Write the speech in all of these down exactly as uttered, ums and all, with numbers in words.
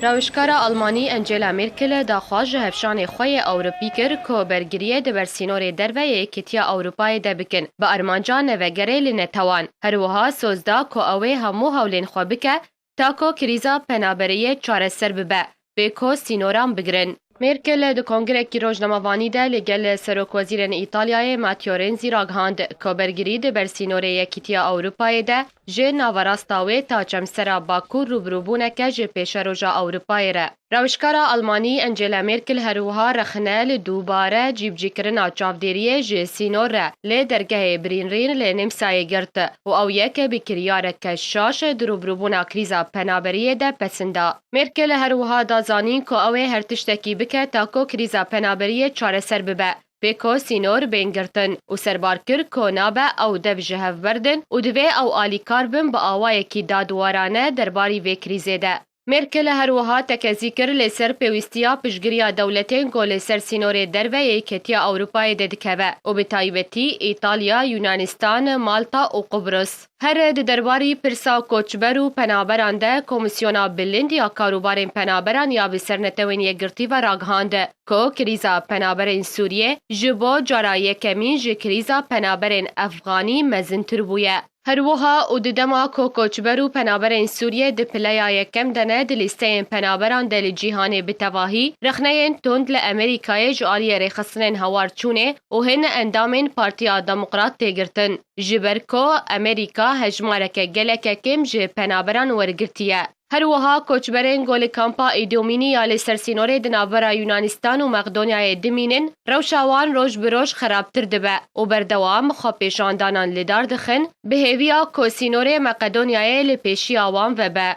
Rewişkara Almanî Angela Merkel daxwaz ji hevşanê xwe yê Ewropî kir ku bergiriyê di ber sînorê derve yê Yekîtiya Ewropayê de bikin, bi armanca nevegerê li netewan. Her wiha soz da ku ew ê hemû hewlên xwe bike, ta ku krîza penaberiyê çareser bibe, bê ku sînoran bigirin. Merkel di kongrekî rojnamevanî de li gel serokwezîrên Îtalyayê Matteo Renzi ragihand ku bergirî di ber sînorê Yekîtiya Ewropayê de ji naverasta wê ta çemsera Bakur rûbirûbûneke ji pêşeroja Ewropayê re. Rewişkara Almanî Angela Merkel her wiha rexne li dubare cîbicîkirina çavdêriyê ji sînor re li dergehê Birînrîn li Nemsayê girt û ew yek bi kiryareke şaş di rûbirûbûna krîza penaberiyê de pesin da. Merkel her wiha da zanîn ku ew ê her tiştekî bike ta ku krîza penaberiyê çareser bibe. Bê ku sînor bên girtin û serbar kir ku nabe ew dev ji hev berdin û divê ew alîkar bin bi awayekî dadwarane derbarî vê krîzê de. Merkel her wiha tekezî kir li ser pêwîstiya piştgiriya dewletên ku li ser sînorê derve yê Yekîtiya Ewropayê de dikeve û bi taybetî Îtalya, Yunanistan, Malta û Qubrus. Her di derbarî pirsa koçber û penaberan de Komîsyona Bilind ya Karûbarên Penaberan ya bi ser Netewên Yekgirtî ve ragihand ku krîza penaberên Sûriyê ji bo cara yekemîn ji krîza penaberên Efxanî mezintir bûye. Her wiha û di dema ku koçber û penaberên Sûriyê di pileya yekem de ne, di lîsteyên penaberan de li cîhanê bi tevahî rexneyên tund li Amerîkayê ji aliyê rêxistinên hawar çûnê û hin endamên Partiya Demokrat tê girtin, ji ber ku Amerîka hejmareke geleke kêm ji penaberan wergirtiye. Her wiha koçberên ku li kampa Îdomînî ya li ser sînorê di navbera Yunanistan û Maqdonyayê dimînin, rewşa wan roj bi roj xerabtir dibe û berdewam xwepêşandanan li dar dixin, bi hêviya ku sînorê Maqedonyayê li pêşiya wan vebe.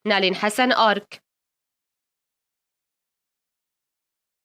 Nalîn Hesen Ark.